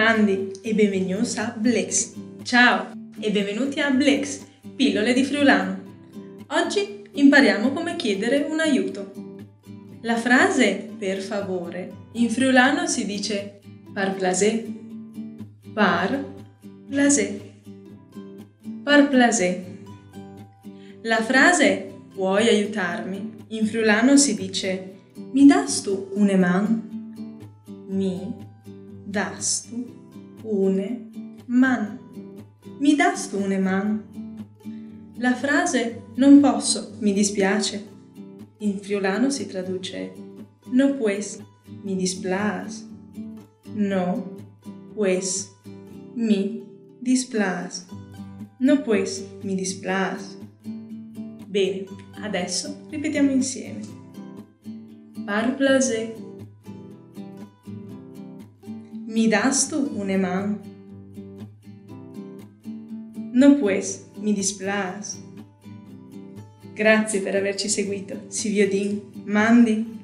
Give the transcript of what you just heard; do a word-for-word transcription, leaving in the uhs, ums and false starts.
Mandi e benvegnûts a Blecs. Ciao e benvenuti a Blecs, pillole di friulano. Oggi impariamo come chiedere un aiuto. La frase per favore in friulano si dice par plasê. Par plasê. Par plasê. La frase puoi aiutarmi in friulano si dice mi dâstu une man? Mi dâstu une man? Mi dâstu une man? La frase non posso, mi dispiace in friulano si traduce no pues, mi displâs. No pues, mi displâs. No pues, mi displâs. Bene, adesso ripetiamo insieme. Par plasê. Mi dâstu une man? No pues, mi displâs. Grazie per averci seguito. Si viodìn. Mandi.